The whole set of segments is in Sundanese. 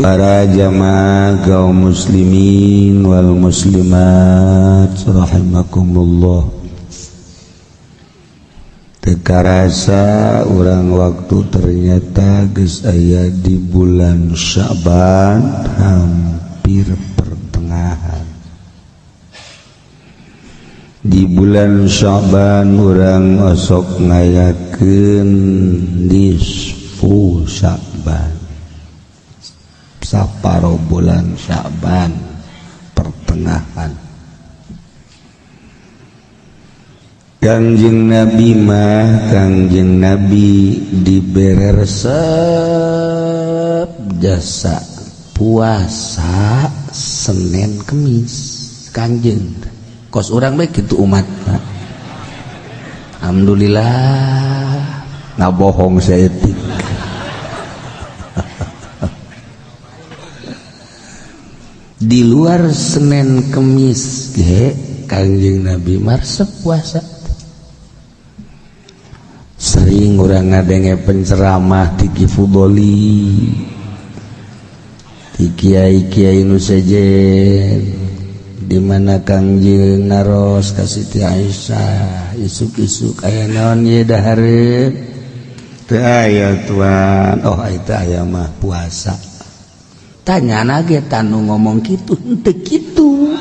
Para jamaah kaum muslimin wal muslimat rahimakumullah. Teu karasa urang waktu ternyata geus aya di bulan Sya'ban hampir pertengahan. Di bulan Sya'ban urang osok ngayakeun nisfu Sya'ban, saparo bulan Sya'ban pertengahan. Kangjeng Nabi mah, Kangjeng Nabi dibere resep jasa puasa Senin Kemis. Kangjeng kos urang bae kitu umat. Alhamdulillah ngabohong saeutik. Di luar Senin Kemis ge Kangjeng Nabi marsep puasa. Sering urang ngadenge penceramah ti Ki Fudoli, ti kiai-kiai nu sejen, di mana Kangjeng naros ka Siti Aisyah, isuk-isuk aya naon ye dahareun? Teu aya tuan. Oh eta aya mah puasa. Tanya nage tanu ngomong kitu henteu kitu.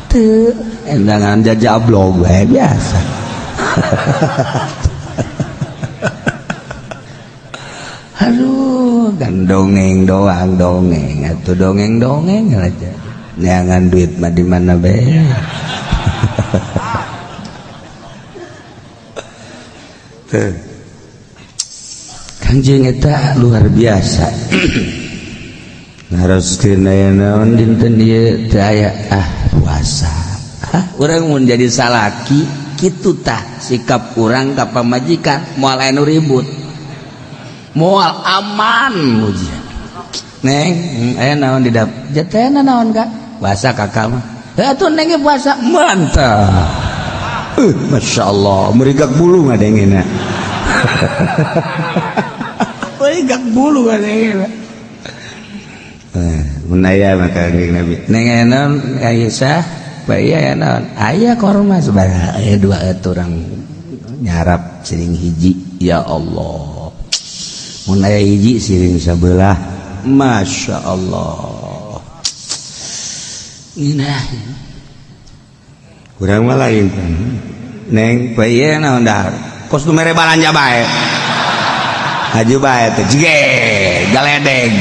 Teu endangan jajablog bae biasa. Aduh, kan dongeng doang dongeng atuh dongeng-dongeng aja. Neangan duit mah di mana bae. Teu. Kangjeng eta luar biasa. Naroskeun aya naon dinten ieu teu aya ah puasa. Hah, urang mun jadi salaki kitu tah sikap urang ka pamajikan moal aya nu ribut. Moal aman ujian. Neng, aya naon di dapur? Jatena naon Kak? Puasa kakak mah. Heuh atuh neng ge puasa. Mantap. Masya Allah, merigak bulu ngadengena. Merigak bulu ngadengena. Mun aya mah Kangjeng Nabi. Neng aya naon Aisyah? Bae aya naon? Aya korma sabaraha? Aya dua urang nyarap siring hiji. Ya Allah. Mun aya hiji siring sabelah. Masya Allah. Nginah. Urang mah lain. Neng bae naon dahar? Kos nu mere balanja bae. Haju bae teh jege galedeg.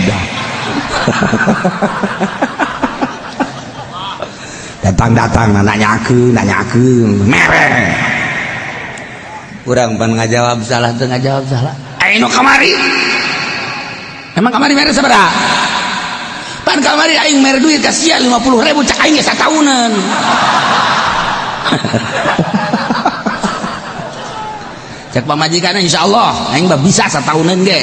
Datang-datang nanyakeun mere. Urang pan ngajawab salah teu ngajawab salah. Ai nu kamari. Emang kamari mere sabaraha? Pan kamari aing mere duit ka sia 50.000 cak aing ge sataunan. Cek pamajikanna insyaallah aing mah bisa sataunan ge.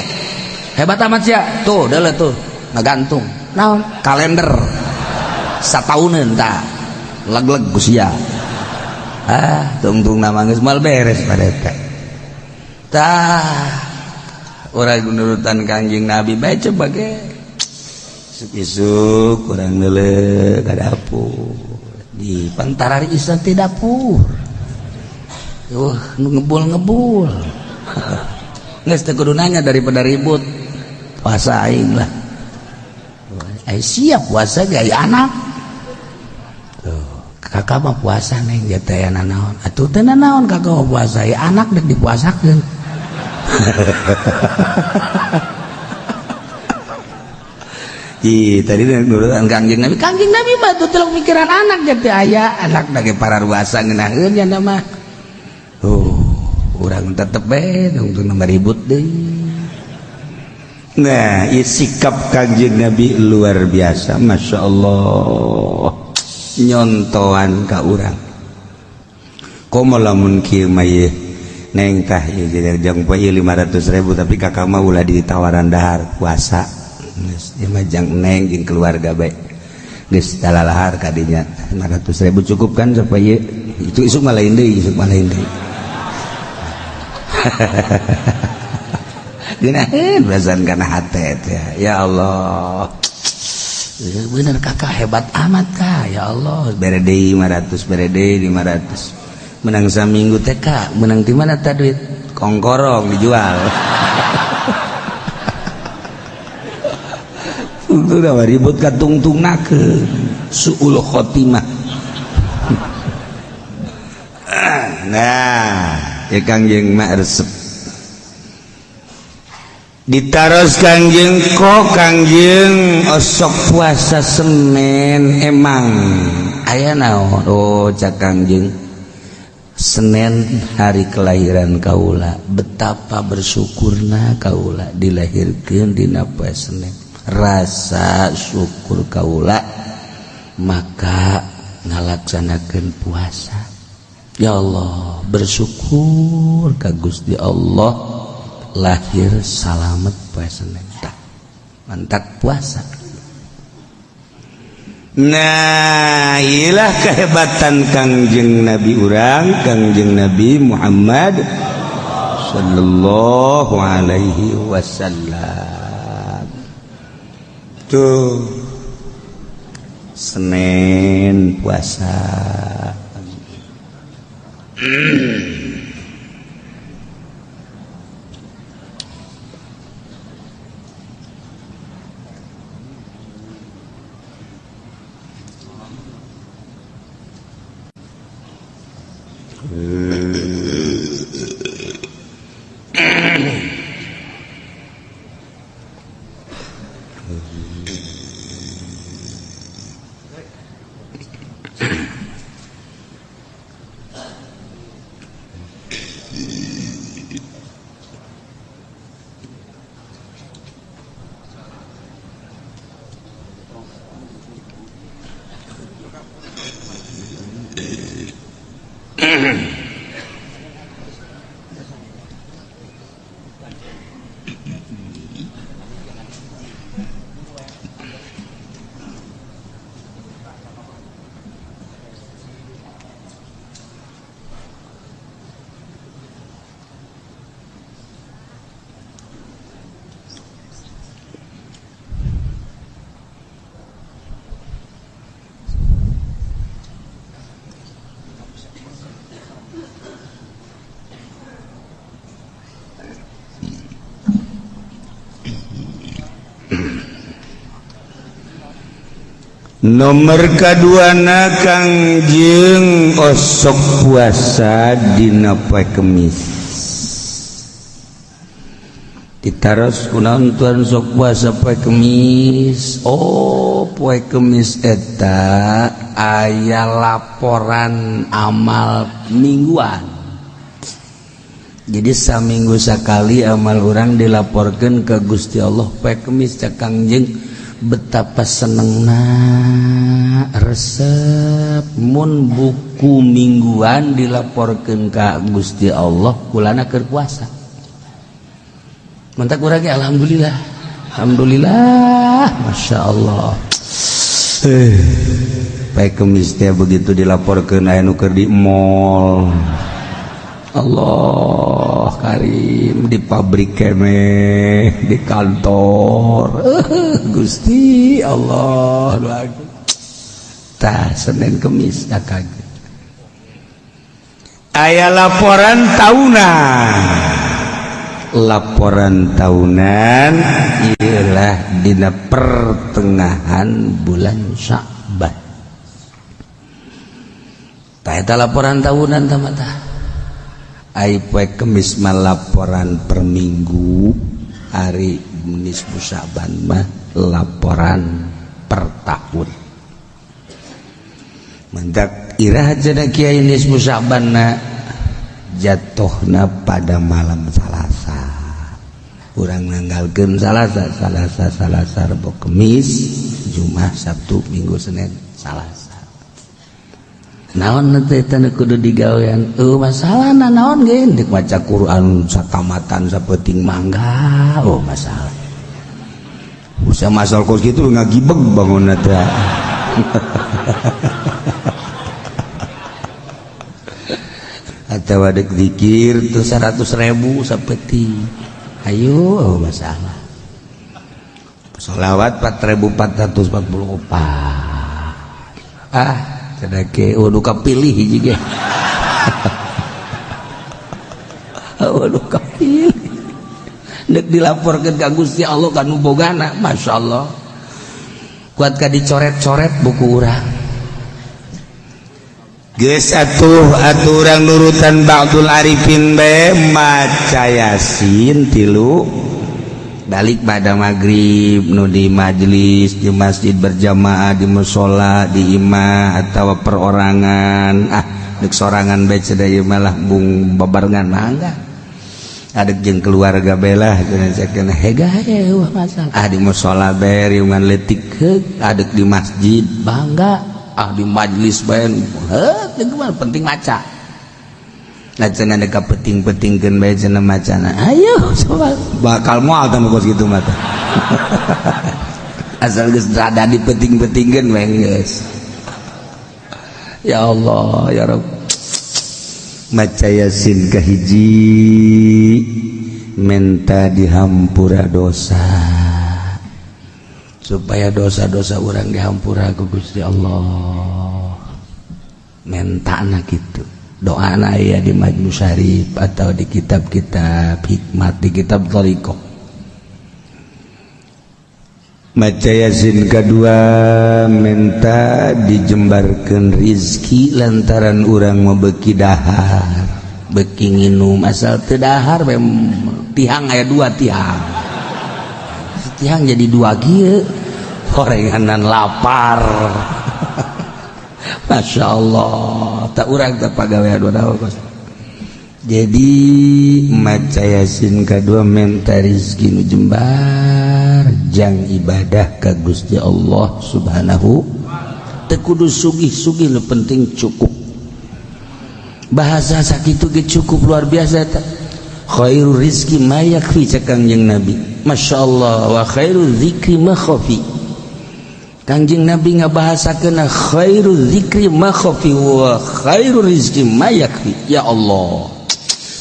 Hebat amat sia. Tuh deuleu tuh ngagantung. Naon? Kalender. Sataunan tah. Leg-leg ku sia. Ah, tungtung nama geus moal beres pada eta. Tah urang nurutan Kangjeng Nabi bae coba ge. Isuk-isuk urang neuleuh ka dapur. Di pantarari isa ti dapur. Nu ngebul-ngebul. Geus teu kudu nanya daripada ribut. Puasa aing lah. Ai siap puasa ge ai anak. Tuh, kakak mah puasa neng ge teh aya nanaon. Atuh teu nanaon kakak mah puasa, ai anak dek dipuasakeun. Ih, tadi nurutan Kangjeng Nabi. Kangjeng Nabi mah tuh telok mikiran anak ge teh aya, anak da ge pararuasa ngeunaheun nya mah. Urang tetep bae tungtung nama ribut deui. Nah, sikap Kangjeng Nabi luar biasa, Masya Allah. Nyontoan ka urang. Komo lamun kieu mah ieu neng tah ieu jadi jang poe 500.000 tapi kakak mah ulah ditawaran dahar puasa. Geus ieu mah jang neng jeung keluarga bae. Geus talalahar ka dinya 500.000 cukup kan supaya itu isuk mah lain deui, isuk mah lain deui. Geunaheun perasaan kana hate teh. Ya Allah. Bener kakak hebat amat kak. Ya Allah, bere deui 500, bere deui 500. Menang saminggu teh kak, menang di mana tah duit? Kongkorong dijual. Itu udah ribut ka tungtungnakeun. Suul khotimah. Nah, ya Kangjeng mah resep. Ditaros Kangjeng kok Kangjeng osok puasa Senin emang aya naon? Oh, cak Kangjeng, Senin hari kelahiran kaula, betapa bersyukurna kaula dilahirkeun dina poe Senin. Rasa syukur kaula maka ngalaksanakeun puasa. Ya Allah, bersyukur ka Gusti Allah lahir salamet poe Senin. Tah, mantap puasa. Nah, ilah kehebatan Kangjeng Nabi urang, Kangjeng Nabi Muhammad sallallahu alaihi wasallam. Tuh Senin puasa. Nomor kaduana Kangjeng osok puasa dina poe Kemis. Ditaros kunaon tuan sok puasa poe Kemis? Oh, poe Kemis eta aya laporan amal mingguan. Jadi saminggu sakali amal urang dilaporkeun ke Gusti Allah poe Kemis. Cak Kangjeng, betapa senengna resep mun buku mingguan dilaporkeun ka Gusti Allah kulana keur puasa. Mantak urang ge alhamdulillah. Alhamdulillah, Masya Allah. Poe Kemis teh begitu dilaporkeun aya nu keur di mall. Allah Karim, di pabrik keneh, di kantor. Gusti Allah lagi. Tah Senin Kemis dah kaget. Aya laporan tahunan. Laporan tahunan ialah dina pertengahan bulan Sya'ban. Tah eta laporan tahunan tah mah tah. Ai poe Kemis mah laporan per minggu, hari nisfu Sya'ban mah laporan per tahun. Mendak iraha cenah kiai nisfu Sya'banna jatuhna pada malam Salasa. Urang nanggalkeun Salasa, Salasa, Salasa, Rebo, Kemis, Jumat, Sabtu, Minggu, Senin, Salasa. Naon teh eta nu kudu digawean? Masalahna naon ge deuk maca Quran satamatan sapeuting mangga, oh masalah. Usah masal kos kitu ngagibeg bangunna teh. Atawa dek zikir tuh 100.000 sapeuting. Ayo oh, masalah. Sholawat 4444. Ah, cenah ke oh nu kapilih hiji ge. Oh nu kapilih. Dek dilaporkeun ka Gusti Allah ka nu bogana, masyaallah. Kuat ka dicoret-coret buku urang. Geus atuh atuh urang nurutan Ba'dul Arifin bae maca Yasin tilu balik pada maghrib nu di majelis di masjid berjamaah di musola di imah atau perorangan, ah dek sorangan bae cenah ieu malah bung babarengan mangga adek jeung keluarga belah cenah hega wah masalah, ah di musola bae riungan leutik heuk, adek di masjid bangga, ah di majelis bae heuh penting maca. Nah cenah dek penting-pentingkeun bae cenah macana, ayo coba bakal moal tah kos kitu mah teh. Asal geus rada dipenting-pentingkeun bae geus. Ya Allah ya Rabb. Maca Yasin kahiji menta dihampura dosa supaya dosa-dosa urang dihampura ku Gusti Allah, mentana gitu doa aya di Majmu Syarif atau di kitab-kitab hikmat, di kitab thariqah. Maca Yasin kedua menta dijembarkeun rizki lantaran urang mau beki dahar beki nginum, asal teu dahar bae tihang aya dua tihang, tihang jadi dua kieu horenganan lapar. Masya Allah tak urang tak pagawean dua kos. Jadi maca Yasin kedua menta rizki nu jembar jang ibadah ka Gusti Allah Subhanahu teu kudu sugih-sugih nu penting cukup. Bahasa sakitu ge cukup luar biasa ta. Khairu rizki ma yakfi cek Kangjeng Nabi. Masya Allah wa khairu zikri ma khafi. Kangjeng Nabi ngabahasakeun khairu zikri ma khafi wa khairu rizki ma yakfi. Ya Allah.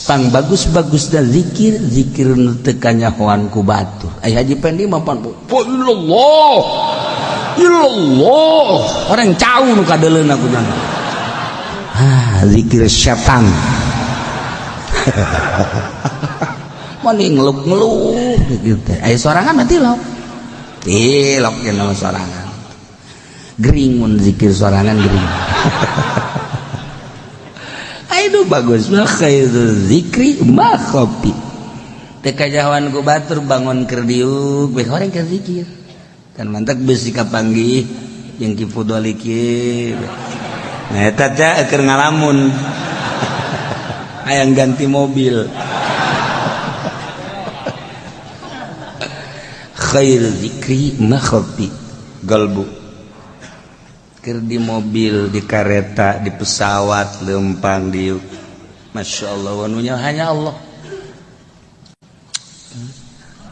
Pang bagus-bagus dan zikir, zikir nu teu kanyahoan ku batur. Ai Haji Pendi mah pan illallah. Illallah. Orang cau nu kadeuleuna ku nang. Ah, zikir setan. Mani ngeluk-ngeluk gitu teh. Aya sorangan mah tilok. Tilok jeung sorangan. Gering mun zikir sorangan gering. Aduh bagus mah khairu zikri ma khafi. Teu kajahoan ku batur bangun keur diuk bae horeng keur zikir. Kan mantak beusi kapanggih jeung Ki Fudoli kieu. Nah eta teh keur ngalamun. Hayang ganti mobil. Khairu zikri ma khafi. Galbu. Keur di mobil, di kareta, di pesawat, lempang diuk. Masya Allah, wanunya hanya Allah.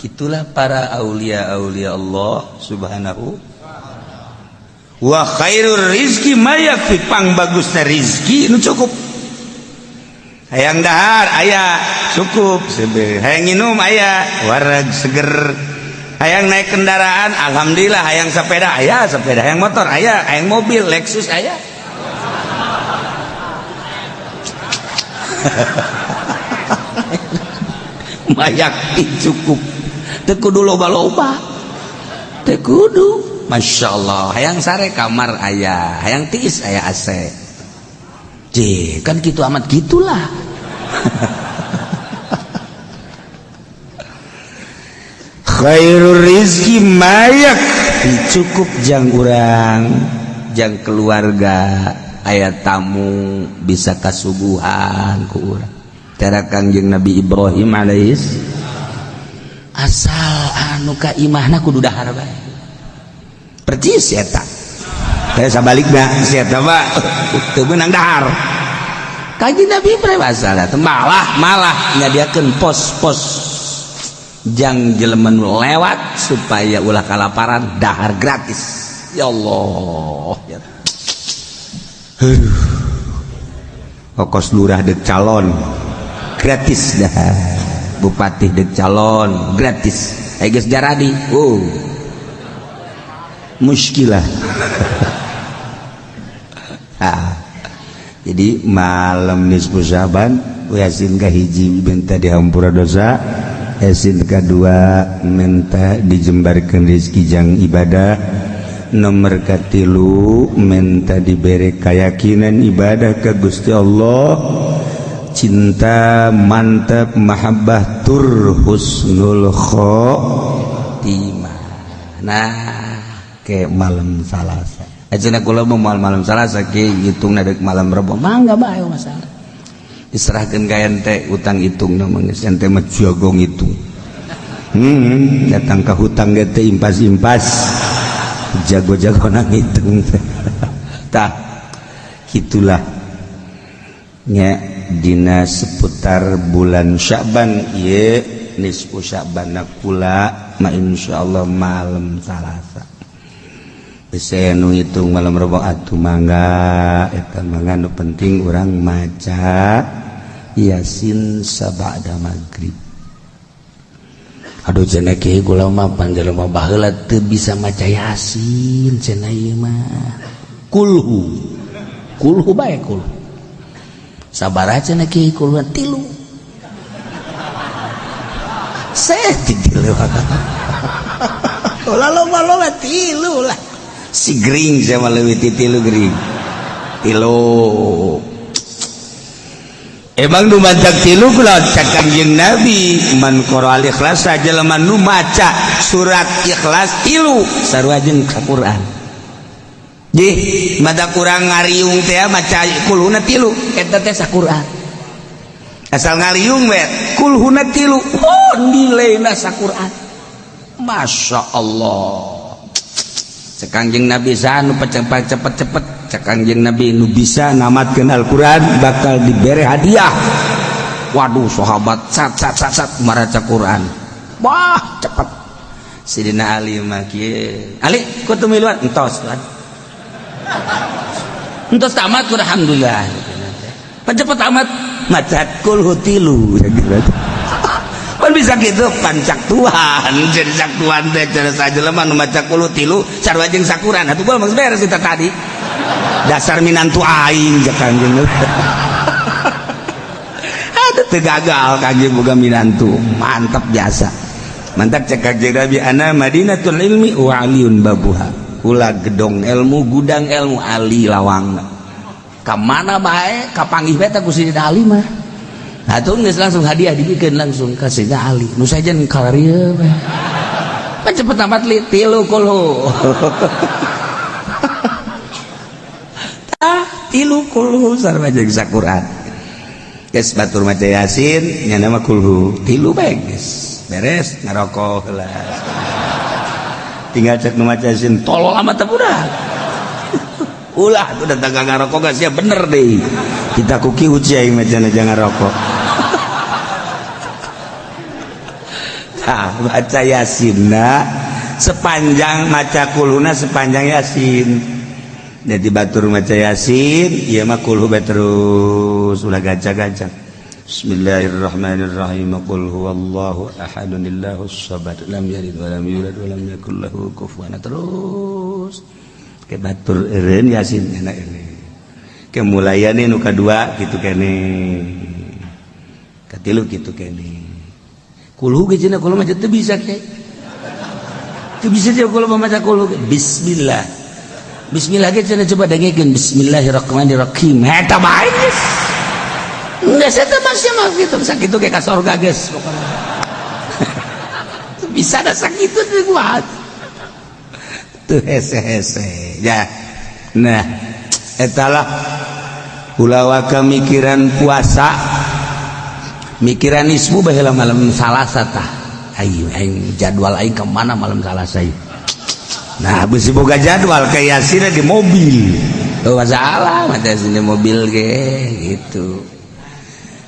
Itulah para aulia-aulia Allah Subhanahu wa khairur rizki ma yakfi, pang bagusna rizki nu cukup. Hayang dahar aya cukup, hayang nginum aya wareg seger, hayang naik kendaraan alhamdulillah, hayang sepeda aya sepeda, hayang motor aya, hayang mobil Lexus aya. Mayak cukup, teu kudu loba-loba, teu kudu. Masya Allah, hayang sare kamar aya, hayang tiis aya AC. J, kan gitu amat gitulah. Khairur rizki mayak cukup jang urang, jang keluarga, aya tamu bisa kasuguhan ku urang. Tera Kangjeng Nabi Ibrahim alaihis asal anu ka imahna kudu dahar bae. Percis eta. Teh sabalikna si eta mah teu meunang dahar. Kanjeng Nabi Ibrahim asal malah malah nyadiakeun pos-pos jang jelema nu lewat supaya ulah kalaparan dahar gratis. Ya Allah. Ya. Aduh. Kokos lurah dek calon gratis dahar. Bupati dek calon gratis. Eh, geus jaradi. Oh. Muskilah. Ah. Jadi malam nisfu Syaban, Yasin kahiji minta dihampura dosa, Yasin kedua minta dijembarkan rezeki jang ibadah, nomor katilu minta diberi keyakinan ibadah ke Gusti Allah, cinta mantap, mahabbah tur husnul khotimah. Nah, ke malam Salasa. Cenah kula mau malam Salasa ke hitung dek malam Rebo, mangga bae, masalah. Diserahkeun ka ente utang hitung na mah, geus ente mah jago ngitung. Datang ke hutang ge teh impas-impas, jago-jago nang ngitung teh. Tah, itulah nya dina seputar bulan Sya'ban ieu, nisfu Sya'ban kula ma insyaallah malam Salasa. Bisa nu ngitung malam Rebo atuh mangga, eta mangga, nu penting urang maca Yasin sabada maghrib. Aduh, cenah kiai, kula mah panjelema baheula teu bisa maca Yasin cenah ieu mah. Kulhu. Kulhu bae, kulhu. Sabaraha cenah kiai kulhu? Tilu. Setik tilu. Ulah loba-loba, tilu lah. Si gering sama leuwih ti tilu, gering tilu. Emang nu maca tilu kula cak Kangjeng Nabi, man qara al ikhlas, jelema nu maca surat Ikhlas tilu sarua jeung ka Quran. Jih, mada kurang ngariung teh maca kulhuna tilu, eta teh saquran. Asal ngariung we kulhuna tilu, oh, nilaina saquran. Masya Allah. Cek Kangjeng Nabi, nu cepet cepet, cek Kangjeng Nabi, nu bisa namatkeun Al-Quran bakal dibere hadiah. Waduh, sahabat sat sat sat sat maraca Quran, wah, cepet. Sidina Ali mah kieu, Ali kutu miluan, entos kan, entos tamat, alhamdulillah. Cepet amat maca kulhu tilu kan bisa gitu, pancak Tuhan jadi cak Tuhan teh cara saja lemah nu maca kulhu tilu sarua jeung sakuran. Atuh gua mah beres kita tadi, dasar minantu aing cek Kangjeng. Aduh, teu gagal Kangjeng boga minantu, mantap biasa, mantap. Cek Kangjeng Nabi, ana madinatul ilmi wa aliyun babuha, kula gedong ilmu, gudang ilmu, Ali lawangna. Ka mana bae kapanggih bae ku Sidina Ali mah. Atuh geus langsung hadiah dibikin langsung ka Sidina Ali. Nu sajen karieu bae. Pan cepet amat li tilu kulhu. Tah, tilu kulhu sarua jeung saquran. Geus batur maca Yasin nya nama kulhu tilu bae, geus beres ngarokok heula. Tinggal cek nu maca Yasin tolol amat teh budak. Ulah tuh datang ngarokok geus ya bener deh. Kita kuki uci aing macana jangan rokok. Nah, baca Yasinna sepanjang maca kulhuna sepanjang Yasin. Jadi batur maca Yasin ieu mah kulhu bae terus, ulah gaca-gaca. Bismillahirrahmanirrahim. Qul huwallahu ahadun illahus samad lam yalid wa lam yulad wa lam yakul lahu kufuwan. Terus ke batur eureun Yasin enak ini. Kemulayan nu kadua kitu kene. Katilu kitu kene. Kulhu ge cenah kula mah teu bisa kiai. Teu bisa cenah kula mah maca kulhu. Bismillah. Bismillah ge cenah coba dengekeun bismillahirrahmanirrahim. Eta bae geus. Geus eta mah sia mah kitu sakitu ge ka sorga geus pokona. Bisa da sakitu teh kuat. Tuh hese-hese ya. Nah, etalah ulah mikiran puasa, mikiran ismu baheula malam Salasa tah. Ayo aing jadwal aing ke mana malam Salasa ieu? Nah, bisi boga jadwal kayak Yasin di mobil. Oh, masalah mata di mobil ge gitu.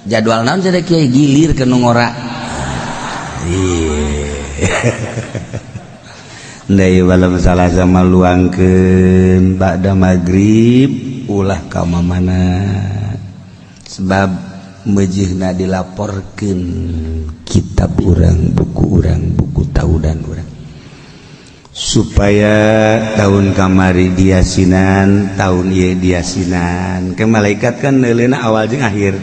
Jadwal naon cenah kiai, gilir ke nu ngora. Iya. Nah, malam Salasa maluangkeun ba'da maghrib, ulah ka mana, sebab Mejihna dilaporkeun kitab urang, buku urang, buku tahunan urang, Supaya tahun kamari diasinan, tahun ieu diasinan. Ke malaikat kan neuleuna awal jeung akhir.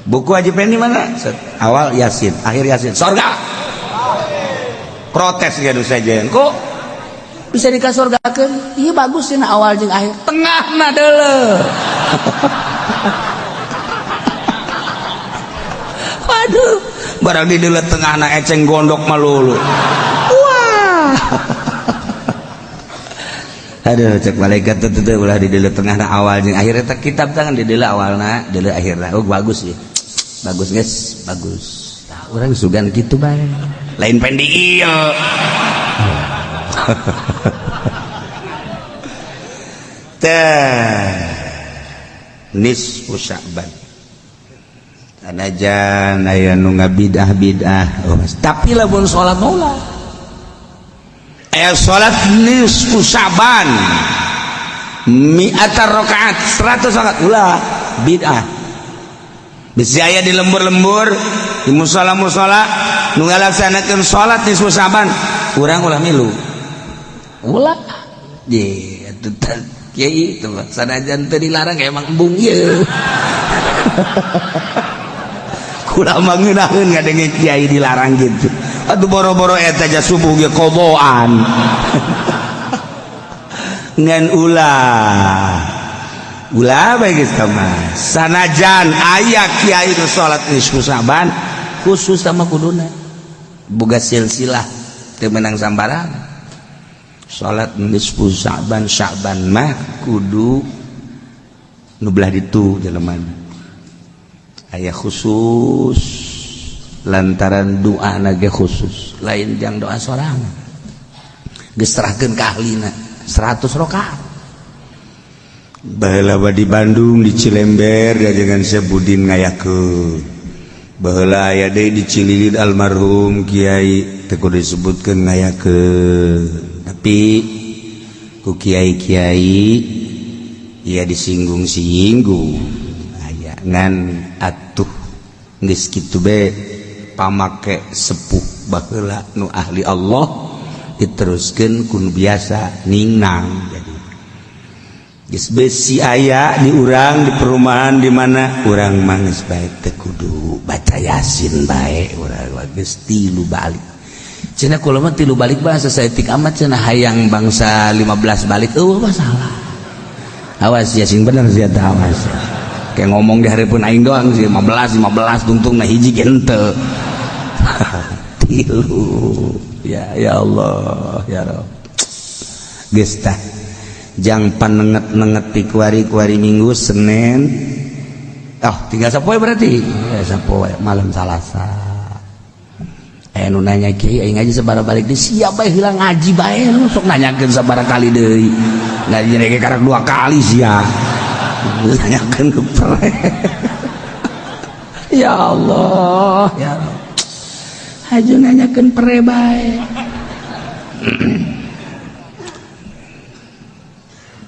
Buku Haji Pendi mana? Set. Awal Yasin, akhir Yasin, sorga. Protes ya nu saja. Kok bisa dikasorgakeun? Iya bagus sih awal jeung akhir, tengahna deuleu. Waduh, Barang di deuleu tengahna eceng gondok malulu. Wah. Aduh, cek malaikat teh teh ulah di deuleu tengahna awal jeung akhir eta kitab tangan di deuleu awalna, deuleu akhirna. Oh bagus sih. Bagus guys, bagus. Tah urang sugan kitu bae. Lain Pendi ieu. Teh nisfu Sya'ban. Sanajan aya nu ngabidah-bidah, oh, tapi lamun salat ulah. Aya salat nisfu Sya'ban mi'ata rakaat, 100 rakaat ulah bid'ah. Bisi aya di lembur-lembur, di musala-musala nu ngalaksanakeun salat nisfu Sya'ban, urang ulah milu. Ulah. Ye, atuh kiai itu sanajan teu dilarang emang embung ieu. Kula mah ngeunaheun ngadenge kiai dilarang gitu. Atuh boro-boro eta ja subuh ge koboan. Ngan ulah. Ulah bae geus mah. Sanajan aya kiai nu salat nisfu Sya'ban khusus sama kuduna. Boga silsilah teu meunang sambarang. Salat nisfu Sya'ban, Sya'ban mah kudu nu belah ditu jelema. Aya khusus lantaran doa nage khusus, lain jang doa sorangan. Geus serahkeun ka ahlina 100 rakaat. Baheula di Bandung di Cilember dajengan Syekh Budin ngayakeun. Baheula aya deui di Cililin almarhum kiai teu kudu disebutkeun ngayakeun. Tapi ku kiai-kiai ya disinggung-singgung aya ngan atuh geus kitu be pamake sepuh baheula nu ahli Allah diteruskeun ku nu biasa ningnang. Jadi geus besi aya di urang di perumahan di mana urang mah geus bae teu kudu baca Yasin bae urang geus tilu balik. Cenah kula mah tilu balik bahasa saeutik amat cenah hayang bangsa 15 balik eueuh masalah. Awas ya sing bener sia teh awas. Kayak ngomong di hareupeun aing doang sih 15 15 tungtung na hiji ge henteu. Tilu. Ya ya Allah ya Rabb. Geus tah jang panenget-nenget ti kuari-kuari Minggu Senin. Oh, tinggal sapoe berarti. Ya sapoe malam Salasa. Nu nanya kiai aing ngaji sabaraha balik deui siap bae heula ngaji bae lu sok nanyakeun sabaraha kali deui. Ngaji ge karak 2 kali sia. Nanyakeun ke pre. Ya Allah, ya Rabb. Haju nanyakeun pre bae.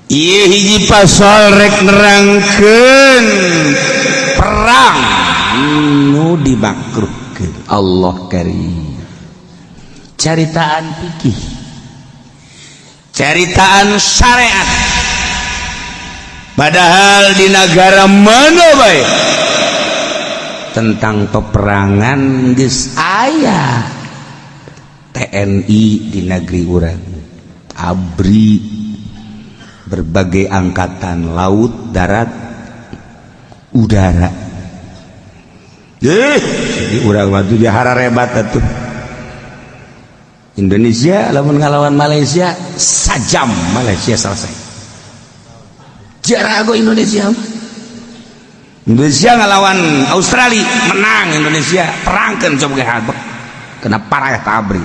Ieu hiji pasal rek nerangkeun perang nu dimakruhkeun Allah karim. Caritaan fikih, caritaan syariat. Padahal di negara mana bae tentang peperangan geus aya TNI di negeri urang, ABRI, berbagai angkatan laut, darat, udara. Jadi urang waktu jahara rebat atuh. Indonesia lamun ngalawan Malaysia sajam Malaysia selesai. Jarago Indonesia. Indonesia ngalawan Australia menang Indonesia, perangkeun coba ge habek. Kena parah tabri.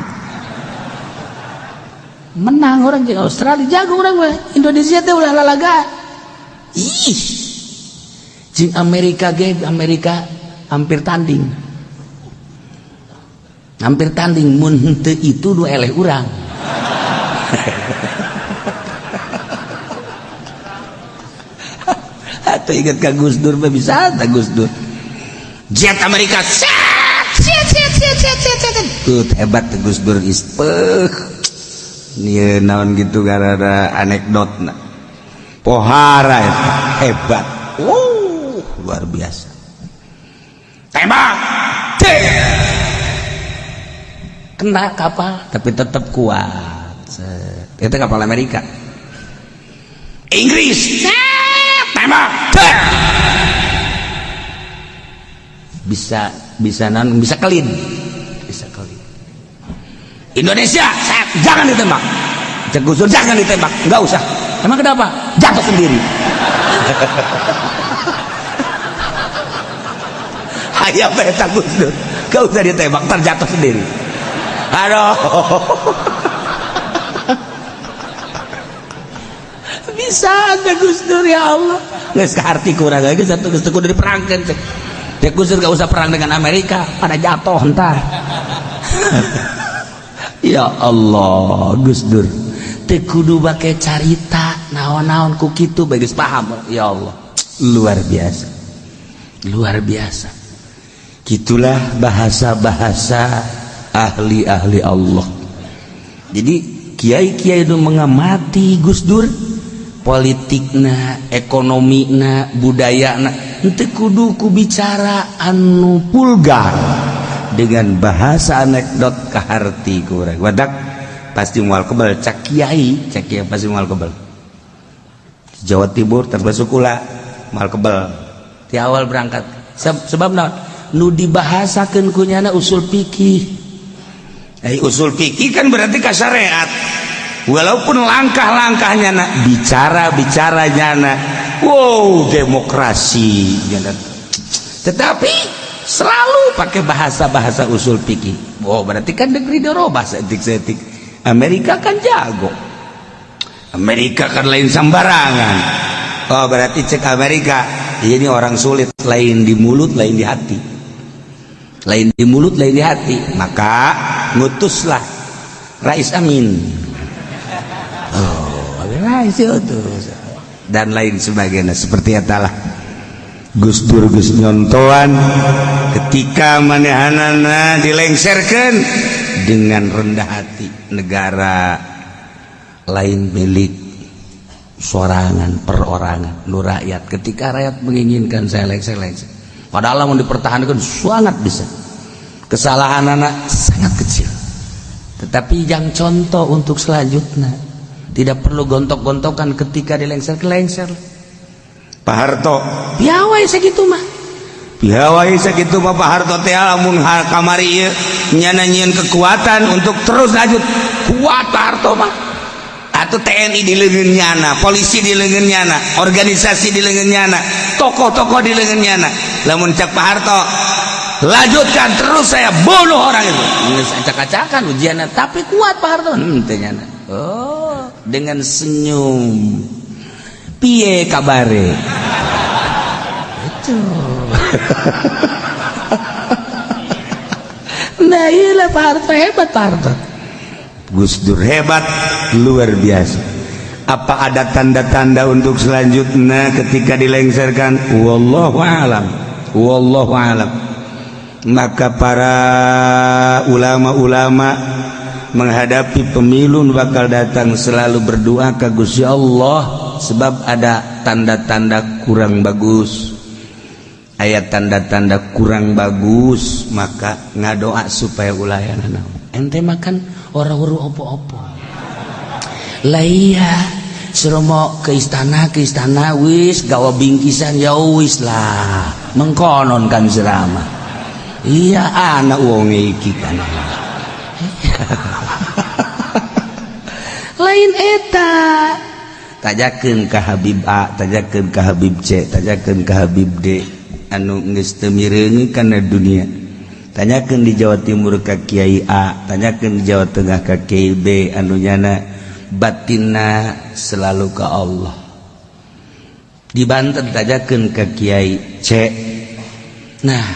Menang orang jeung Australia jago orang mah. Indonesia teh ulah lalaga. Ih. Jeung Amerika ge Amerika hampir tanding. Hampir tanding mun henteu itu nu eleh urang. Atuh inget ka Gus Dur mah bisa ta Gus Dur. Jet Amerika set set set set set set set. Tuh hebat Gus Dur ispeuh. Ieu naon gitu gara-gara anekdotna. Pohara eta hebat. Wow, luar biasa. Tembak. Kena kapal tapi tetap kuat. Set. Itu kapal Amerika. Inggris. Tembak. Bisa bisa non bisa kelin. Bisa kelin. Indonesia, jangan ditembak. Cek Gus Dur jangan ditembak, enggak usah. Emang kenapa? Jatuh sendiri. Hayam eta Gus Dur. Enggak usah ditembak, terjatuh sendiri. Aduh. Bisa ada Gus Dur ya Allah. Geus kaharti kurang lagi satu geus kudu diperangkeun cek. Cek Gus Dur gak usah perang dengan Amerika, pada jatuh entar. Ya Allah, Gus Dur. Teu kudu bake carita naon-naon ku kitu bae geus paham. Ya Allah, luar biasa. Luar biasa. Gitulah bahasa-bahasa ahli-ahli Allah. Jadi kiai-kiai itu mengamati Gus Dur, politikna, ekonomina, budayana, henteu kudu ku bicara anu vulgar dengan bahasa anekdot kaharti kurang. Wadak pasti mual kebel cak kiai pasti mual kebel. Jawa Timur termasuk kula mual kebel. Di awal berangkat sebab naon? Nu dibahasakeun ku nyana usul fikih. Usul fikih kan berarti ka syariat. Walaupun langkah-langkahnya nak bicara-bicara nyana, wow demokrasi nyana. Tetapi selalu pakai bahasa-bahasa usul fikih. Wow, berarti kan negeri dirobah seetik-seetik. Amerika kan jago. Amerika kan lain sembarangan. Oh, berarti cek Amerika ini orang sulit, lain di mulut, lain di hati. Lain di mulut, lain di hati. Maka ngutuslah Rais Amin. Oh, Rais itu dan lain sebagainya seperti etalah. Gus Dur geus nyontoan ketika manehanana dilengserkeun dengan rendah hati. Negara lain milik sorangan perorangan nu rakyat. Ketika rakyat menginginkan saya lengser lengser, padahal mau dipertahankan sangat bisa. Kesalahan anak sangat kecil, tetapi yang contoh untuk selanjutnya tidak perlu gontok-gontokan ketika dilengser ke lengser. Pak Harto piawai segitu mah, piawai segitu mah Pak Harto teh lamun kamari ieu nyana nyieun kekuatan untuk terus lanjut. Kuat Pak Harto mah. Atau TNI di leungeun nyana, polisi di leungeun nyana, organisasi di leungeun nyana, tokoh-tokoh di leungeun nyana. Lamun cak Pak Harto lanjutkan terus, saya bunuh orang itu. Geus acak-acakan ujianna, tapi kuat Pak Harto. Teh nyana. Oh, dengan senyum. Piye kabare? Itu. Nah, iyalah Pak Harto hebat Pak Harto. Gus Dur hebat luar biasa. Apa ada tanda-tanda untuk selanjutnya ketika dilengserkan? Wallahu alam. Wallahu alam. Maka para ulama-ulama menghadapi pemilu bakal datang selalu berdoa ke Gusti Allah, sebab ada tanda-tanda kurang bagus. Ayat tanda-tanda kurang bagus, maka ngadoa supaya ulah aya naon. Ente makan orang uru opo-opo. Lah iya, suruh mau ke istana wis gawa bingkisan ya wis lah. Mengkonon kan serama. Iya anak wong iki kan. Lain eta. Tajakeun ka Habib A, tajakeun ka Habib C, tajakeun ka Habib D anu geus teu mireungeun kana dunia. Tanyakeun di Jawa Timur ka Kiai A, tanyakeun di Jawa Tengah ka Kiai B anu nyana batinna selalu ka Allah. Di Banten tanyakeun ka Kiai C. Nah,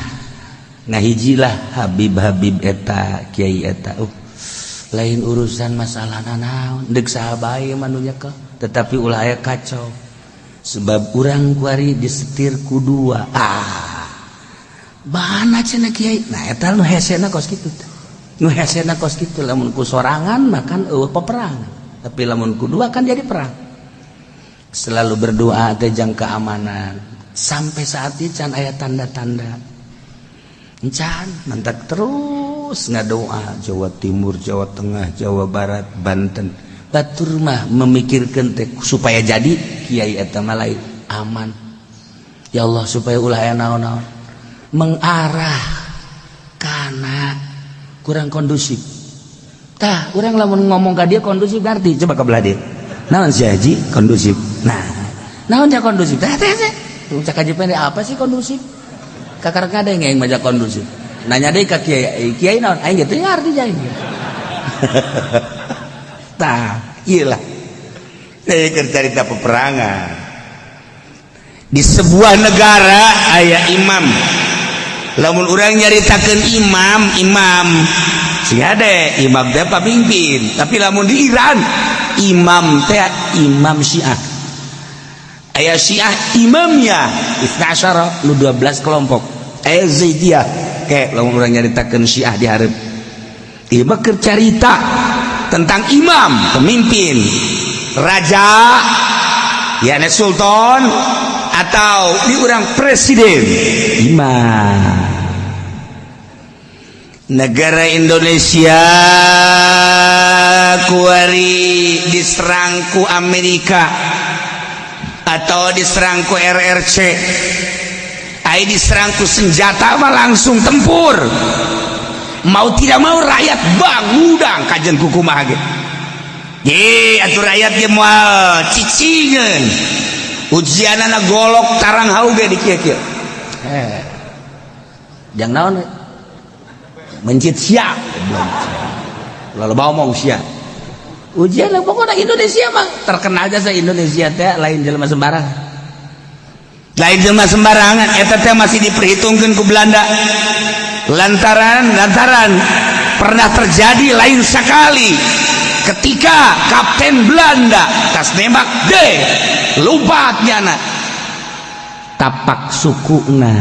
ngahijilah Habib-habib eta, Kiai eta. Lain urusan masalah nanaon, deuk saha bae manunya ke, tetapi ulah aya kacau. Sebab urang kuari disetir ku dua. Mana cenah kiai? Nah eta nu hesena kos kitu. Nu hesena kos kitu lamun ku sorangan makan eueuh peperangan. Tapi lamun ku dua kan jadi perang. Selalu berdoa teh jang keamanan. Sampai saat ini can aya tanda-tanda. Can mantak terus ngadoa Jawa Timur, Jawa Tengah, Jawa Barat, Banten. Batur mah memikirkan teh supaya jadi kiai eta mah lain aman. Ya Allah supaya ulah aya naon-naon. Mengarah kana kurang kondusif. Tah, urang lamun ngomong ka dia kondusif berarti coba ke belah dia. Naon si haji kondusif. Nah, naon dia kondusif? Tah teh teh. Cak haji pendek apa sih kondusif? Kakar kada yang maja kondusif. Nanya deui ka kiai, kiai naon? Aing ge teu ngarti aing. Tah, ieu lah. Keur carita peperangan. Di sebuah negara aya imam. Lamun urang nyaritakeun imam, imam sing hade imam teh pamimpin. Tapi lamun di Iran imam teh imam Syiah. Aya Syiah imamnya itsna asyara lu 12 kelompok. Aya Zaidiyah kayak lamun urang nyaritakeun Syiah di hareup. Ieu mah keur carita tentang imam, pemimpin, raja, yakni sultan atau di urang presiden imam. Negara Indonesia kuari diserang ku Amerika atau diserang ku RRC, ai diserang ku senjata mah langsung tempur, mau tidak mau rakyat bangudang kajen kukumaha ge. Ye atuh rakyat ge moal cicingeun ujianana golok tarang hauge di kieu-kieu. Jang naon mencit sia lalu bawa omong sia ujian pokoknya Indonesia mah terkenal jasa Indonesia teh lain jelema sembarangan, lain jelema sembarangan. Eta teh masih diperhitungkan ku Belanda lantaran lantaran pernah terjadi lain sekali ketika kapten Belanda tas nembak deh lompat nyana tapak sukuna,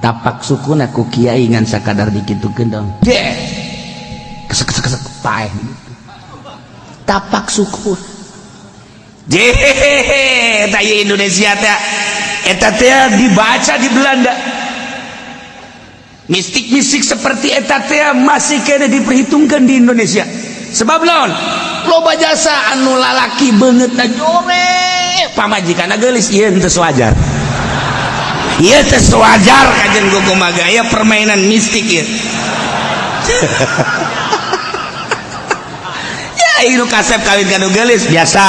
tapak sukuna ku kiai ngan sakadar dikitukeun dong deh kesek kesek kesek paeh tapak suku. Jehehe eta Indonesia teh eta teh dibaca di Belanda mistik-mistik seperti eta teh masih kena diperhitungkan di Indonesia. Sebab naon? Loba jasa anu lalaki beungeutna jore pamajikanna geulis, ieu teu wajar, ieu teu wajar kajen kumaha gaya permainan mistik ieu. Ya nu kasep kawin ka nu geulis biasa,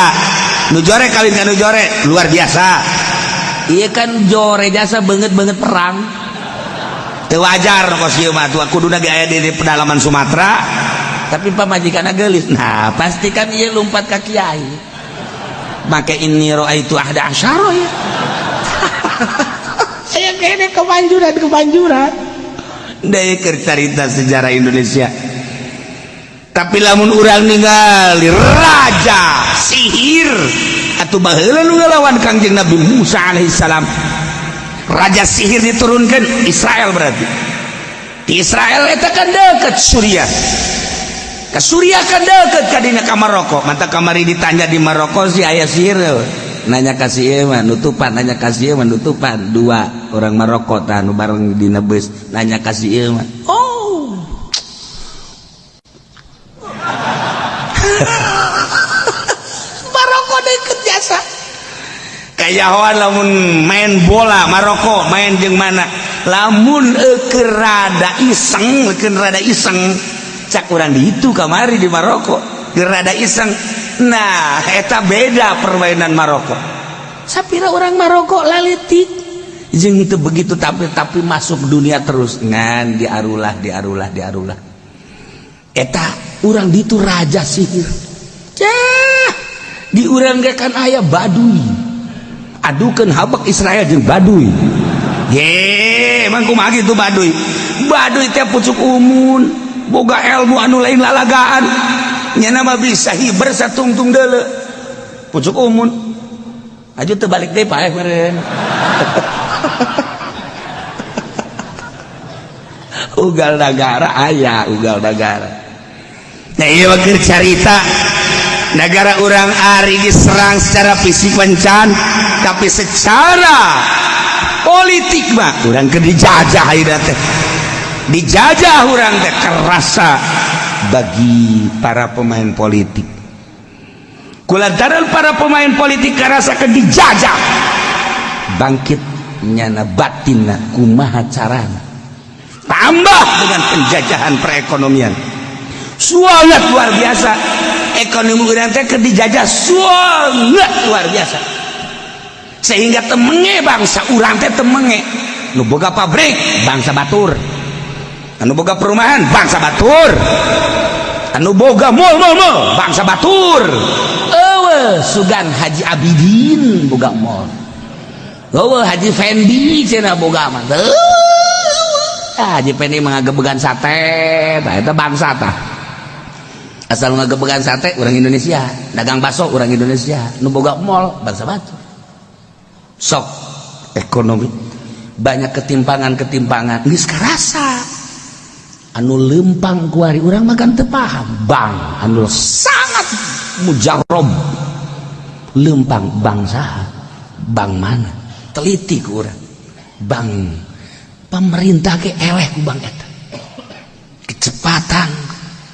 nu jore kawin ka nu jore luar biasa. Iya kan jore jasa beungeut-beungeut perang. Teu wajar kos ieu mah tua kuduna ge aya di pedalaman Sumatera tapi pamajikanna geulis. Nah pasti kan ieu lompat ka kiai make inni raaitu ahda asyara ya. Aya kene kemanjuran kemanjuran deui keur carita sejarah Indonesia. Tapi lamun urang ningali raja sihir atuh baheula nu ngalawan Kangjeng Nabi Musa alaihissalam, raja sihir diturunkan Israel, berarti di Israel eta kan deket Suriah, ke Suriah kan deket kadinya ka Maroko. Mata kamari ditanya di Maroko si aya sihir, nanya kasih ieu mah nutupan, nanya kasih ieu mah nutupan. Dua orang Maroko tah nu bareng dina bus nanya kasih ieu mah oh Maroko deket jasa kayahoan lamun main bola Maroko main jeung mana lamun keur rada iseng, keur rada iseng cak urang di itu kamari di Maroko keur rada iseng. Nah eta beda permainan Maroko. Sapira orang Maroko laletik jeung teu begitu tapi masuk dunia terus ngan diarulah diarulah diarulah eta urang ditu raja sihir. Cah di urang ge kan aya Baduy, adukeun habak Israel jeung Baduy. Ye emang kumaha kitu Baduy? Baduy teh pucuk umun boga ilmu anu lain lalagaan nyana mah bisa hiber satungtung deuleu pucuk umun aju teu balik deui paeh meureun. Ugal negara aya, ugal negara. Nah, iya wakil carita negara urang ari diserang secara fisik wencan, tapi secara politik mah urang ke dijajah ayeuna teh. Dijajah urang teh kerasa bagi para pemain politik. Kulantaran para pemain politik kerasa ke dijajah, bangkit nyana batinna kumaha carana. Tambah dengan penjajahan perekonomian sangat luar biasa. Ekonomi urang teh keur dijajah sangat luar biasa, sehingga temenge bangsa urang teh, temenge nu boga pabrik bangsa batur, anu boga perumahan bangsa batur, anu boga mall mall mall bangsa batur. Eueuh sugan Haji Abidin boga mall, eueuh Haji Fendi cenah boga mah. Ah, Haji Fendi mah ngagebegan sate tah, eta bangsa tah. Asal ngagebegan sate orang Indonesia, dagang bakso orang Indonesia, nu boga mall bangsa batur. Sok ekonomi banyak ketimpangan-ketimpangan geus karasa. Anu lempang kuari urang makan teu paham, bang anu sangat mujarob lempang bangsa, bank mana teliti ku urang, bank pemerintah ke eleh ku bank eta. Kecepatan,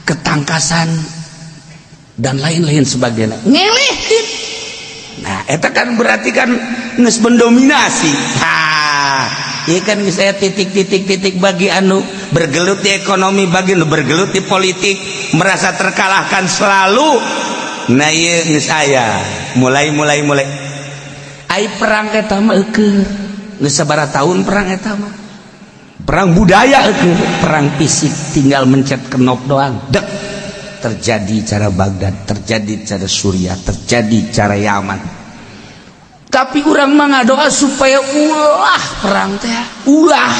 ketangkasan, dan lain-lain sebagainya ngeleh. Nah, eta kan berarti kan geus mendominasi. Ha, iya kan geus aya titik-titik-titik bagi anu bergelut di ekonomi, bagi anu bergelut di politik, merasa terkalahkan selalu. Nah, ieu geus aya mulai mulai mulai. Ai perang eta mah eueuh geus sabaraha tahun perang eta mah. Perang budaya. Eueuh perang fisik tinggal mencet knop doang dek. Terjadi cara Baghdad, terjadi cara Suriah, terjadi cara Yaman. Tapi urang mah ngadoa supaya ulah perang teh, ulah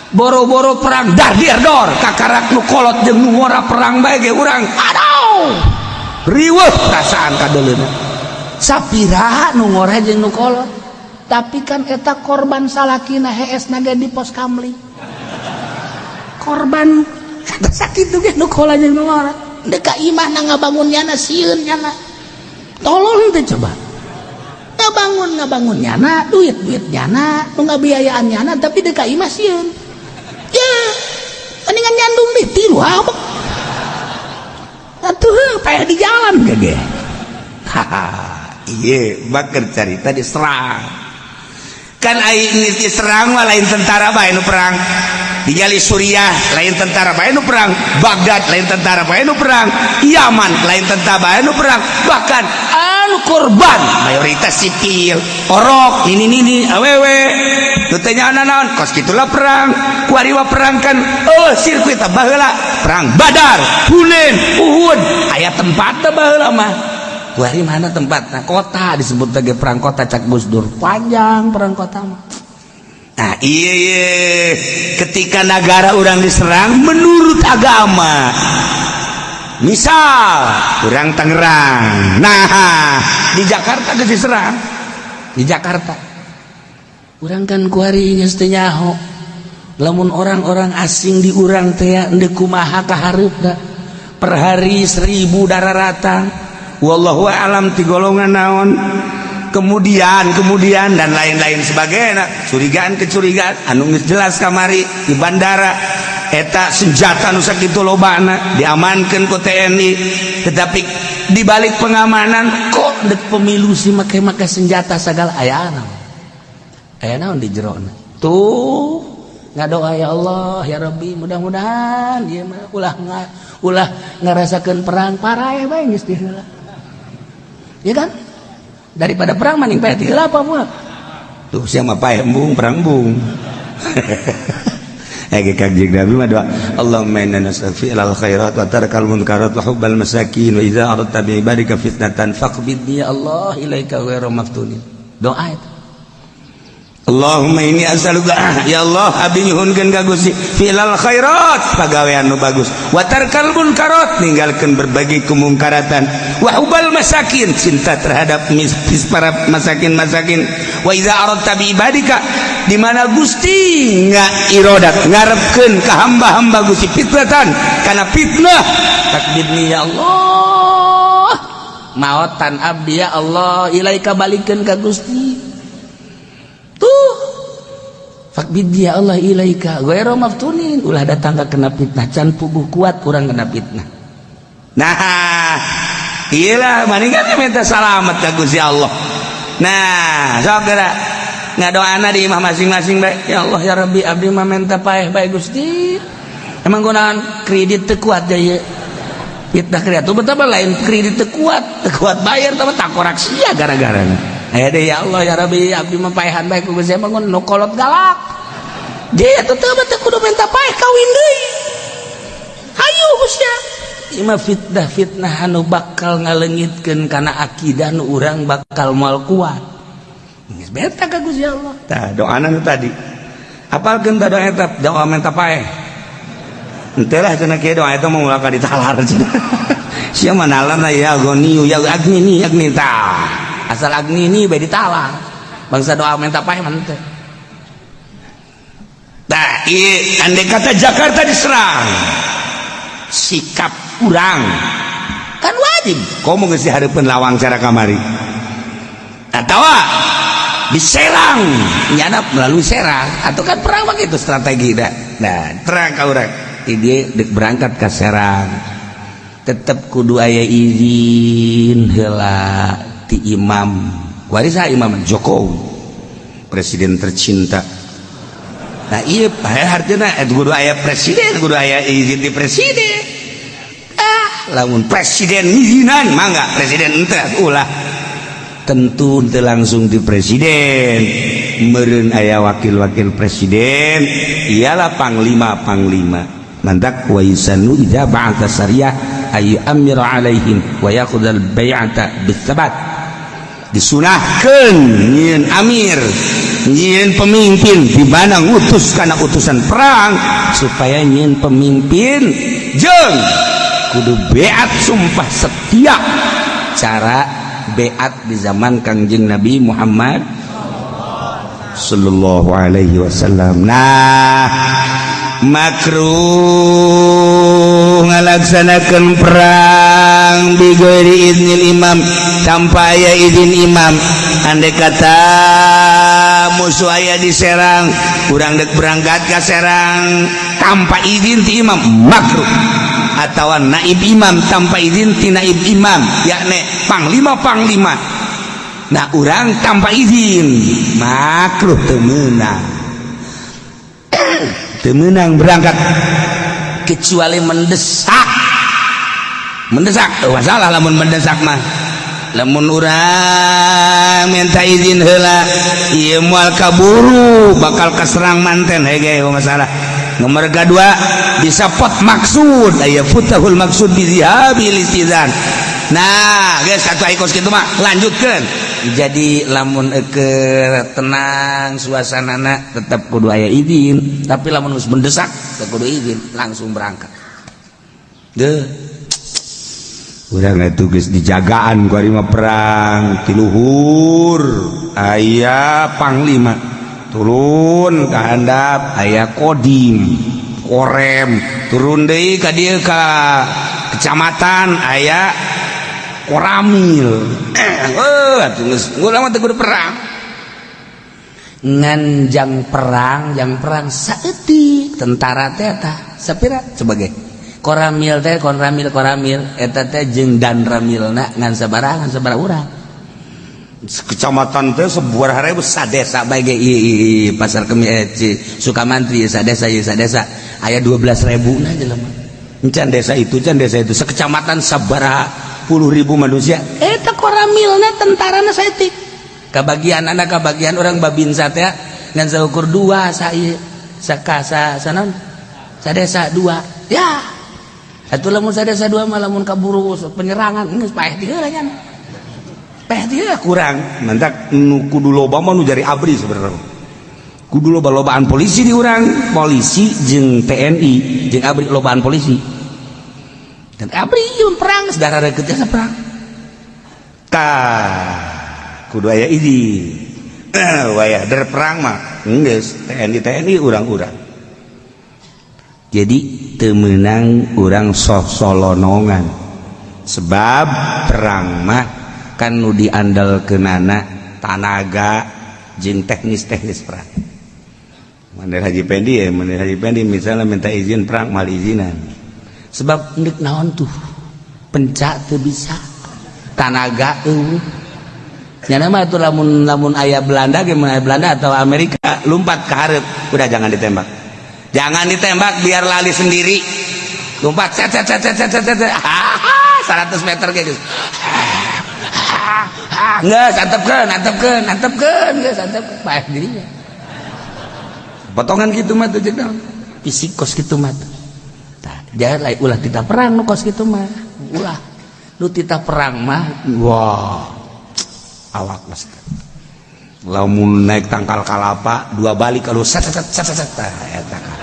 boro-boro perang dar dir dor kakarak nu kolot jeung nu ngora perang bae ge urang. Aduh, riweuh perasaan kadeuleuna. Sapira nu ngora jeung nu kolot, tapi kan eta korban salakina hees naga di pos kamling korban kata sakit ge nu kolot jeung nu ngora. Dek ka imah na ngabangun nyana sieun nyana, tolong teh coba ngabangun ngabangun nyana, duit duit nyana nu ngabiayaan nyana, tapi dek ka imah sieun ya. Mendingan nyandung di tilu apa atuh payah di jalan gege. Haha, iya bakar carita diserang kan. Ai geus diserang mah lain tentara bae nu perang. Digali Suriah lain tentara bae nu perang, Baghdad lain tentara bae nu perang, Yaman lain tentara bae nu perang, bahkan anu korban mayoritas sipil, orok ini nini awewe nu teh nyaona naon. Kos kitulah perang kuari mah. Perang kan oh sirkuit baheula, perang Badar, Hunain, Uhud aya tempatna baheula mah. Kuari mana tempatna? Kota disebut sebagai perang kota, cak Gus Dur panjang perang kota mah. Nah, iya, ketika negara orang diserang menurut agama, misal orang Tangerang, nah di Jakarta ke diserang di Jakarta urang kan kuari geus teu nyaho lamun orang-orang asing di urang teh endek kumaha kahareupna. Per hari 1000 dararatan. Wallahu alam ti golongan naon, kemudian kemudian dan lain-lain sebagainya, curigaan kecurigaan anu geus jelas kamari di bandara eta senjata nu sakitu lobana diamankeun ku TNI, tetapi di balik pengamanan kok dek pemilu sih make-make senjata segala. Aya naon, aya naon di jerona tuh? Ngadoa, ya Allah, ya Rabbi, mudah-mudahan ieu mah ulah ulah ngarasakeun perang, parah bae geus heula, ya kan? Daripada perang mending paeh heula apa moal. Tuh siapa paeh embung perang embung. Eh, Kanjeng Nabi mah doa, Allahumma inna nas'aluka fi'lal khairat wa tarkal munkarat wa hubbal masakin wa idza aradta bi ibadika fitnatan faqbidni ya Allah ilaika ghairu maftunin. Doa itu. Allahumma inni as'aluka, ya Allah, abdi nyuhunkeun ka Gusti, fi'lal khairat, pagawean nu bagus, wa tarkal munkarat, ninggalkeun berbagai kemungkaratan. Wa hubbal masakin, cinta terhadap mis para masakin masakin. Wa idza aradta bi ibadika, di mana Gusti nga irodat ngarepkeun ka hamba-hamba Gusti fitnatan kana fitnah, faqbidni ya Allah, maotan abdi ya Allah, ilaika balikeun ka Gusti tuh. Faqbidni ya Allah ilaika ghairu maftunin, ulah datang ka kena fitnah, can puguh kuat kurang kena fitnah. Nah, iyalah maning kan minta salamat ka Gusti Allah. Nah, sok geura ngadoana di imah masing-masing bae. Ya Allah ya Rabbi, abdi mah minta paeh bae Gusti. Emang gunaan kredit teu kuat ya fitnah kredit tuh, betapa lain kredit teu kuat bayar tapi takorak sia gara-gara. Aya deh, ya Allah ya Rabbi, abdi mah paehan bae ku Gusti, emang nu kolot galak. Dia tetep teu kudu minta paeh, kawin deui. Hayu Gusti. Ima fitnah fitnah anu bakal ngalengitkeun kana akidah nu urang bakal moal kuat. Geus beta ka Gusti Allah. Tah, doana nu tadi. Apalkeun tah doa eta, doa minta paeh. Henteu lah cenah kieu, doa eta mah ulah ka ditalar cenah. Sia mah nalarna ya goniyu ya agni agni tah. Asal agni ini bae ditalar. Bangsa doa minta paeh mah henteu. Tah, ieu andai kata Jakarta diserang, sikap urang kan wajib komo geus di hareupeun lawang cara kamari atawa diserang nyana melalui Serang atau kan perang begitu strategi dah. Nah, terang ka urang dia dek berangkat ke Serang tetep kudu aya izin heula ti imam warisa, Imam Jokowi, presiden tercinta. Nah, iya artinya kudu aya presiden, kudu aya izin di presiden. Ah, lamun presiden ngizinan mangga, presiden ente ulah tentu ente langsung di presiden, meureun aya wakil-wakil presiden, iyalah panglima panglima. Mantak wa yusannu idza ba'atha sariyah ay yu'ammira alaihim wa ya'khudhal bai'ata bitsabat, disunahkeun nyieun amir, nyieun pemimpin di mana ngutus kana utusan perang supaya nyieun pemimpin jeung kudu beat, sumpah setia, cara beat di zaman Kangjeng Nabi Muhammad sallallahu alaihi wasallam. Nah, makruh ngalaksanakan perang bighairi idnil imam, tanpa aya izin imam. Andai kata musuh aya di Serang, kurang dek berangkat ke Serang tanpa izin ti imam, makruh, atau naib imam, tanpa izin ti naib imam, yakni panglima panglima. Nah, urang tanpa izin makruh, teu meunang, teu meunang berangkat kecuali mendesak mendesak. Oh, masalah lamun mendesak mah, lamun urang minta izin heula ieu moal kaburu, bakal keserang manten hege. Masalah nomor kedua bisa pot maksud aya futahul maksud bi zihabil istizan. Nah guys, satu aikos kitu mah lanjutkeun. Jadi lamun ke tenang suasana tetap kudu aya izin, tapi lamun geus mendesak teu kudu izin, langsung berangkat deh. Urang itu geus dijagaan ku mah perang ti luhur aya panglima, turun ka handap aya kodim korem, turun deui ka dieu ka kecamatan aya koramil. Eh, atuh geus urang mah teu kudu perang, ngan jang perang, jang perang saeutik tentara teh tah sapira sebagai koramil teh, koramil koramil eta teh jeung dan ramilna ngan sabaraha, ngan sabaraha urang. Kecamatan teh sebuah ribu, sadesa bae ge pasar kemi Sukamantri sadesa ieu sadesa aya 12.000 na jelema, encan desa itu, can desa itu, sekecamatan sabaraha puluh ribu manusia. Eta koramilna tentarana saeutik, kabagian anak kabagian orang Babinsa teh ngan saukur dua sa ieu saka sa sanon sadesa dua ya. Atuh lamun sadesa dua mah lamun kaburu penyerangan geus paeh ti heula nya, paeh ti heula kurang. Mantak nu kudu loba mah nu jari ABRI sebenarnya, kudu loba-lobaan polisi di urang, polisi jeung TNI jeung ABRI, lobaan polisi dan ABRI. Ieu perang saudara deket perang. Tah, kudu aya izin. Wayah der perang mah geus TNI TNI urang-urang. Jadi teu meunang urang sosolonongan, sebab perang mah kan nu diandalkeunana tanaga jeung teknis-teknis perang. Mandir Haji Pendi ya, Mandir Haji Pendi misalnya minta izin perang, mal izinan. Sebab ndek naon tuh, pencak teu bisa, tanaga eueuh. Nyana mah tuh lamun lamun aya Belanda, gimana Belanda atau Amerika lompat ke hareup, udah jangan ditembak. Jangan ditembak, biar lali sendiri. Lompat set set set set set set set. 100 meter kayak gitu. Geus, antepkeun, antepkeun, antepkeun, geus antepkeun. Bae dirinya. Potongan gitu mah tuh jeung naon? Fisik kos kitu mah. Tah, jangan lain ulah titah perang nu kos kitu mah. Ulah. Nu titah perang mah, wah. Awak mas. Lamun naik tangkal kalapa dua balik kalau set set set set set, tah eta kan.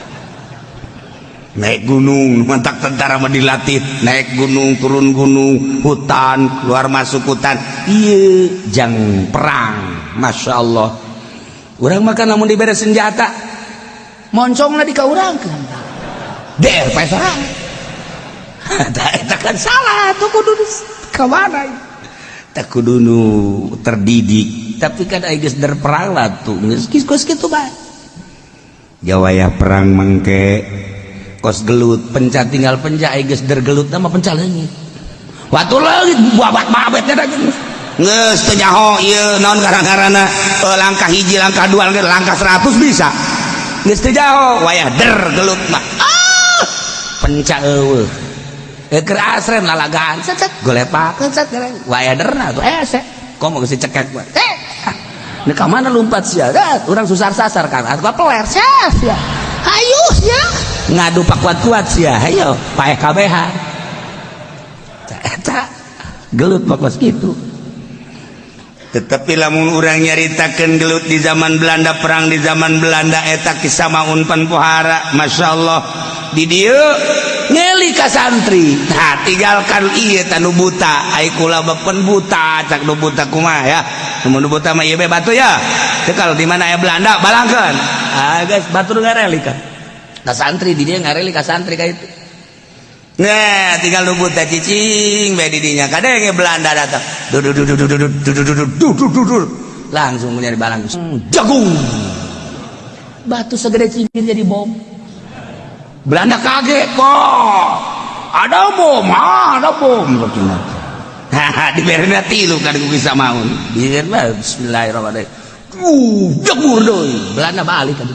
Naik gunung, mantak tentara mah dilatih naik gunung, turun gunung, hutan, keluar masuk hutan. Iya, jang perang. Masya Allah. Urang makan lamun dibere senjata, moncongna di ka urang. Der pae sorangan. Tah, eta kan salah tuh, kudu ka mana? Tak kudu nu terdidik. Tapi kan aya geus der perang lah tuh, geus kos kitu bae. Jawaya perang mangke kos gelut, penca tinggal penca, aya geus der gelut mah penca leungit. Watu leungit babat babetnya da geus. Geus teu nyaho ieu naon gara-garana, langkah hiji, langkah dua, langkah 100 bisa. Geus teu nyaho wayah der gelut mah. Ah, penca eueuh. Keur asrem lalagaan, set set golepak, set set wayah derna tuh ese. Komo geus dicekek mah. Eh, ini ka mana lompat sia? Eh, urang susar sasar kan. Atuh peler sia sia. Hayu sia. Ngadu pakuat-kuat sia. Hayo, paeh kabehan. Eta gelut mah kos kitu. Tetapi lamun urang nyaritakeun gelut di zaman Belanda, perang di zaman Belanda, eta kisah maun pan pohara, Masya Allah. Di dieu ngeli ka santri. Nah, tinggalkan ieu tah nu buta, ai kula bepen buta, cak nu buta kumaha ya. Nu buta mah ieu be batu ya. Teu kalau di mana aya Belanda balangkeun. Ah guys, batur ngareli kan. Ka santri di dieu ngareli ka santri ka itu. Nah, tinggal nu buta cicing bae di dinya. Kadenge Belanda datang. Du du du du du du du du du du du du du. Langsung nyari balang. Jagung. Batu segede cibir jadi bom. Belanda kaget kok. Ada bom, ah, ada bom. Haha, diberena tilu kan ku bisa maun. Biar bismillahirrahmanirrahim. Jebur deui. Belanda balik kan.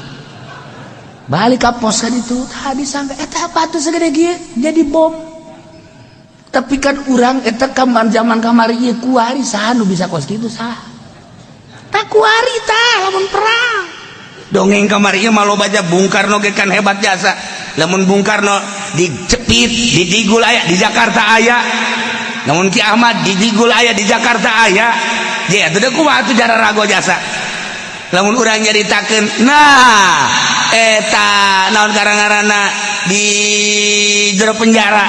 Balik ka pos kan itu. Tadi sangka eta batu segede kieu jadi bom. Tapi kan urang eta kamar zaman kamari ieu kuari saha nu bisa kos kitu, saha? Tak kuari tah lamun perang. Dongeng kamari ieu mah loba aja. Bung Karno ge kan hebat jasa. Lamun Bung Karno dicepit, didigul aya di Jakarta aya. Namun Ki Ahmad didigul aya di Jakarta aya. Je atuh deui kumaha atuh jara rago jasa. Lamun urang nyaritakeun, nah eta naon karang-karana di jero penjara.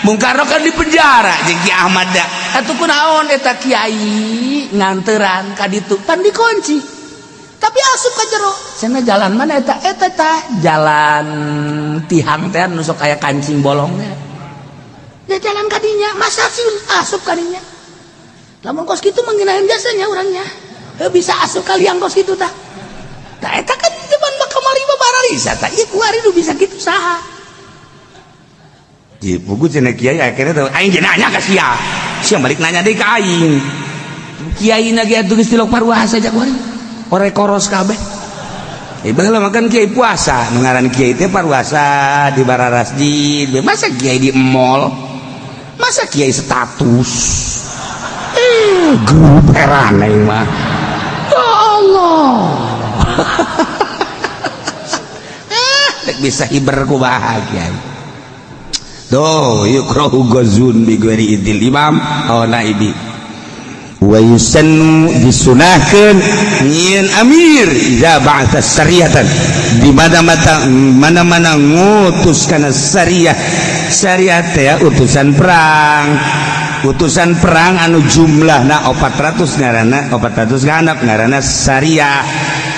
Bung Karno kan di penjara jeung Ki Ahmad da. Atuh kunaon eta kiai nganteran ka ditu pan dikunci. Tapi asup ka jero. Cenah jalan mana eta? Eta tah jalan tihang teh nu sok aya kancing bolongnya. Ya jalan kadinya, masa sih asup kadinya? Lamun kos kitu mengginain jasanya orangnya. Bisa asup kalian kos kitu tah. Tah eta kan zaman mah kamari mah baralisa tah. Ieu kuari nu bisa kitu saha? Di pugu cenah kiai akhirnya tuh aing ge nanya ka sia. Sia balik nanya deui ka aing. Kiai na ge atuh geus tilok paruasa jak kuari. Ore koros kabeh. Baheula mah kan kiai puasa, nu ngaran kiai teh paruasa di bararasjid. Masa kiai di mall? Masa kiai status? Grup heran aing mah. Ya Allah. Dek bisa hiber ku bahagia. Tuh, yukrahu ghazun bi ghairi idil imam aw naibi. Wa yusannu, disunahkeun nyieun amir, iza ba'atha sariyatan, di mana-mana mana-mana ngutus kana sariyah. Sariyah teh utusan perang. Utusan perang anu jumlahna 400, ngaranna 400 genep, ngaranna syariah.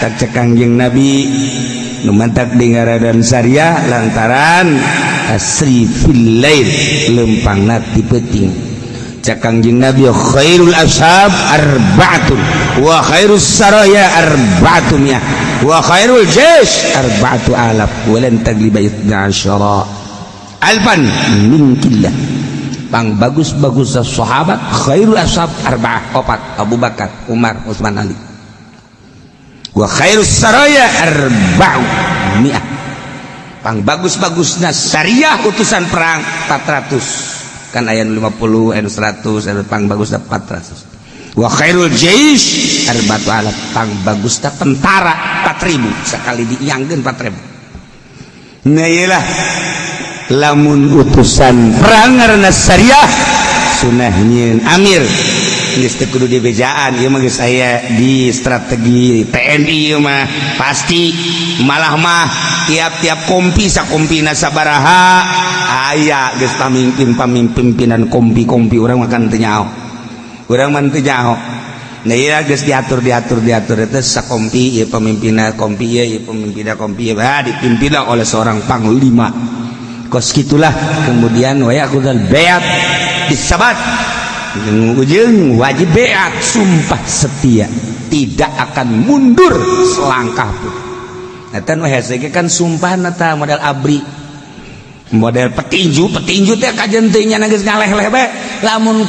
Tak cek Kangjeng Nabi, nu mantak di ngaranan syariah lantaran asri fil lail, lempangna ti peuting. Cek Kangjeng Nabi, khairul ashab arba'atun wa khairus saraya arba'atu mi'ah wa khairul jais arba'atu alaf wa lan tagliba itsna asyara alfan min qillah. Pang bagus-bagus sahabat, khairul ashab arba'ah, opat: Abu Bakar, Umar, Utsman, Ali. Wa khairus saraya arba'u mi'ah, pang bagus-bagusna syariah, utusan perang 400 kan, aya 50, aya 100, aya pang bagusna 400. Wa khairul jais arba'atu alaf, pang bagusna tentara 4000, sekali diiangkeun 4000. Nah, iyalah, lamun utusan perang ngaranna syariah, sunah nyieun amir. Geus teu kudu dibejaan, ieu mah geus aya di strategi TNI. Ieu mah pasti, malah mah tiap-tiap kompi, sakompina sabaraha, aya geus pamimpin pamimpin pimpinan kompi-kompi. Urang makan teu nyaho, urang mah teu nyaho. Nah iya, geus diatur, diatur, diatur itu sakompi ieu pemimpinna kompi ieu, ieu pemimpinna kompi ieu. Ah, dipimpin oleh seorang panglima kos gitulah. Kemudian wa ya'khudhul bai'at bisabat, ujung wajib baiat, sumpah setia, tidak akan mundur selangkah pun. Eta nu hese ge kan sumpah ta model ABRI, model petinju. Petinju teh kajen teh nya geus ngaleh-leh bae, lamun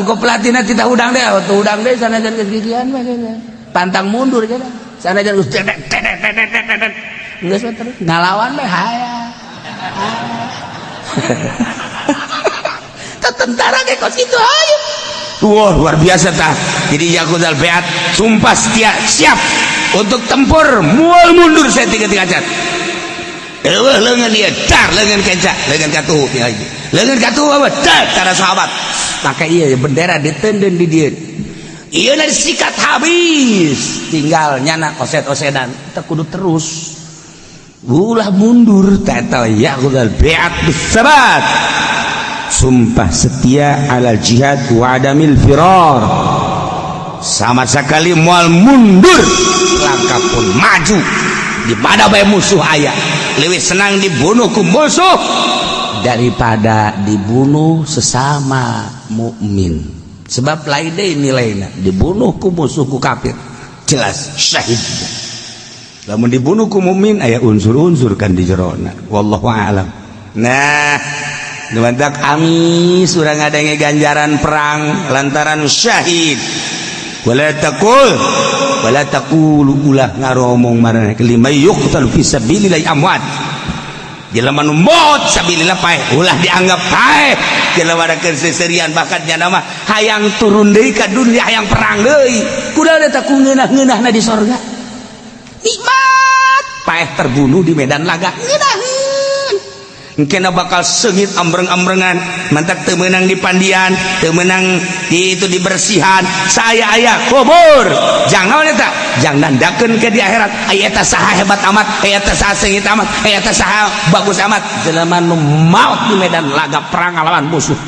ku pelatihna titah hudang deh, atuh hudang deh, sanajan geus gigian mah pantang mundur aja. Sanajan geus tetek tetek tetek tetek, geus terus ngalawan bae. Haya, tentara kayak kos itu, ayo. Wah, luar biasa tah. Jadi ya'khudhul baiat, sumpah setia, siap untuk tempur, mual mundur saya tiga tiga cat. Eueuh leungeun ieu, dar leungeun kenca, leungeun katuhu lagi. Leungeun katuhu apa? Dar cara sahabat. Maka iya bendera ditenden di dieu. Ieu na disikat habis, tinggal nyana oset-osedan. Kita kudu terus. Ulah mundur tah ya'khudhul baiat bisabat, sumpah setia alal jihad wa adamil firar, sama sekali mual mundur langkah pun, maju di mana bae musuh aya. Lebih senang dibunuh ku musuh daripada dibunuh sesama mukmin, sebab lain deui nilainya dibunuh ku musuh, ku kafir, jelas syahid. Lamun dibunuh ku mukmin, aya unsur-unsur kan di jerona, wallahu a'lam. Nah, mantap amis urang ngadenge ganjaran perang lantaran syahid. Wala taqul, wala taqulu, ulah ngaromong maraneh, liman yuqtal fi sabilillah amwat, jelema nu maot sabilillah paeh, ulah dianggap paeh. Jelema da keur seserian, bahkan nya mah hayang turun deui ka dunia, hayang perang deui, kuda eta ku ngeunah-ngeunahna di sorga, nikmat paeh terbunuh di medan laga, ngeunaheun. Engkena bakal seungit ambreng-ambrengan. Mantak teu meunang di pandian, teu meunang di itu, dibersihan saya aya kubur. Jangan naon eta, jangan nandakeun ke di akhirat aya eta saha hebat amat, aya eta saha seungit amat, aya eta saha bagus amat. Jelema nu maot di medan laga perang lawan musuh,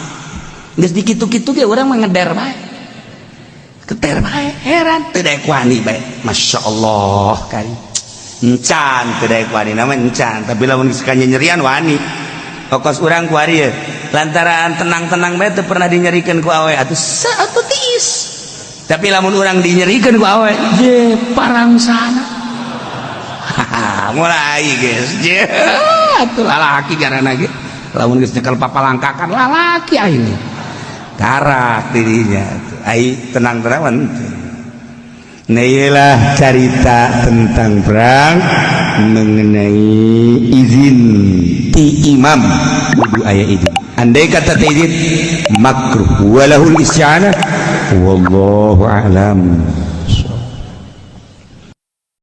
geus dikitu-kitu ge urang mah ngeder bae, keter bae, heran teu daek wani bae. Masya Allah, kari encan teu daek wani nama encan, tapi lamun geus nyerian wani. Okos urang kuari ye lantaran tenang-tenang bae, teu pernah dinyerikeun ku awe atuh, atuh tiis. Tapi lamun urang dinyerikeun ku awe je parangsana, mulai geus je atuh lalaki garana ge. Lamun geus nyekel papalangkakan lalaki aing karak dirinya ai tenang-tenang. Nah, inilah cerita tentang perang mengenai izin ti imam, kudu aya izin. Andai kata ti izin, makruh, walahul isti'anah, wallahu a'lam.